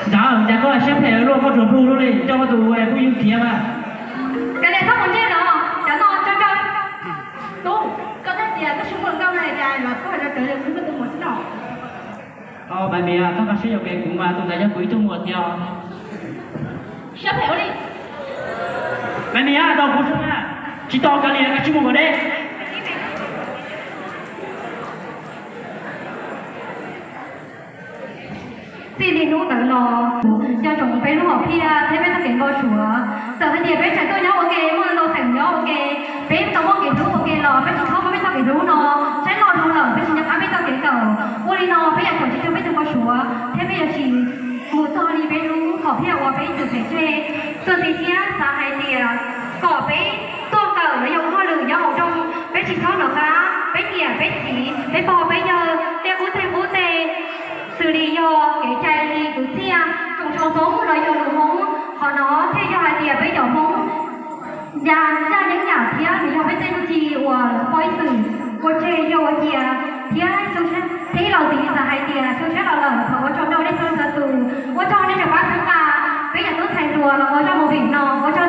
Ntawd cas koj siab phem luaj, koj tsuas plhu luaj li, coj koj tus phooj ywg khiav mas. Kav liam, txhob mus ntsej los, cov no coj coj. Tub, koj twb tias koj tsis muaj hluas nkauj no li cas los koj hais rau kuv li, kuv muaj tus muam xwb no. Maiv Miv, koj nkag siab yuam kev kuv mas, tus ntawd yog kuv ib tug muam tiag. Siab phem ua luaj li. Maiv Miv, tos kuv, tsis tau Kav liam, koj tsis mus kom deb. Txij li hnub ntawd los, nco ntsoov peb lub hom phiaj thiab peb txoj kev npau suav. Txawm hais tias peb tseem tuaj nyob ua ke, muaj ntau xeem nyob ua ke, peb tau muaj kev hlub ua ke los peb tsis txhob muab peb txoj kev hlub no saib loj dhau lawm, peb tsis nco qab peb txoj kev kawm. Ua li no peb yuav txawm tsis cuag peb tus npau suav thiab peb yuav tsis mus txog li peb lub hom phiaj uas peb ib txwm phem tseg. Txuas ntxiv thiab xav hais tias kom peb tuaj kawm los yog ua hauj lwm nyob hauv nroog, peb tsis txhob nco qab peb niam peb txiv, peb pog peb yawg, tej qub txeeg qub teg, xws li yog kev cai li kwv txhiaj, tsoos tshua Hmoob los yog lus Hmoob. Qhov no thiaj yog hais tias peb cov Hmoob ya ncaj nceeb yam thiab nws yog peb tej txuj ci uas lawv pog ib txwm ua tseg yog ua cia thiab xyoo, thiab ib los ntxiv xav hais tias xyoo tshiab los lawm thov ua tsaug rau nej txhua leej txhua tus, ua tsaug nej tseem pab xeeb nqa peb cov tub ntxhais hluas los ua zaj movie no, ua tsaug.